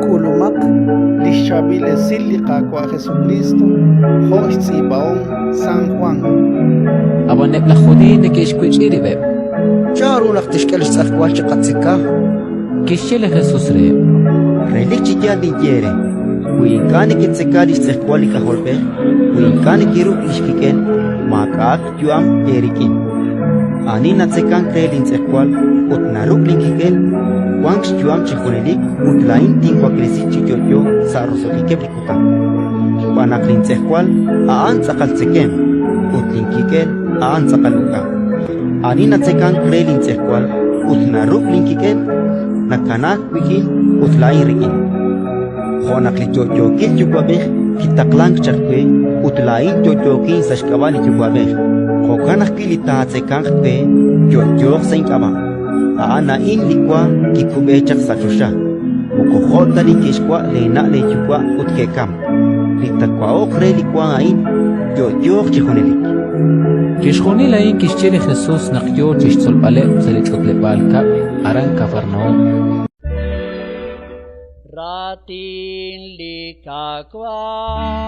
K'ulumaq li xChaab'il Esil li Qaawa' Jesukriist jo' xtz'iib'ahom San Jwan. Ab'an eb' laj Judiiy neke'xwech'i rib'eb'. Chanru naq tixk'e li xtz'ejwal chiqatzeka? Kixye li Jesus reheb': Relik chi yaal ninye eere: wi ink'a' neketzeka li xtz'ejwal li K'ajolb'ej, wi ink'a' nekeruk' li xkik'el, maak'a'aq yu'am eerik'in. Ani natzekank re lintz'ejwal ut naruk' linkik'el, wank xyu'am chi junelik ut laa'in tinwaklesi chi yo'yo sa' roso'jikeb' li kutan. Xb'aan naq lintz'ejwal a'an tz'aqal tzekemq ut linkik'el a'an tz'aqal uk'a. Ani natzekank re lintz'ejwal ut naruk' linkik'el, nakanaak wik'in ut laa'in rik'in. Jo' naq li yo'yookil Yuwa'b'ej kitaqlank chaq we ut laa'in yo'yookin sa' xk'ab'a' li Yuwa'b'ej, jo'kan ajwi' li taatzekanq we yo'yooq sa' ink'ab'a'. A'an a'in li wa kikub'e chaq sa' choxa, moko jo' ta li ke'xwa' leena' leeyuwa' ut ke'kamk. Li taawa'oq re li wa a'in yo'yooq chi junelik. Chixjunil a'in kixye li Jesus naq yo chi xtzolb'aleb' sa' li ch'utleb'aal kab'l aran Kafarnaúm. Raatin li Qaawa'.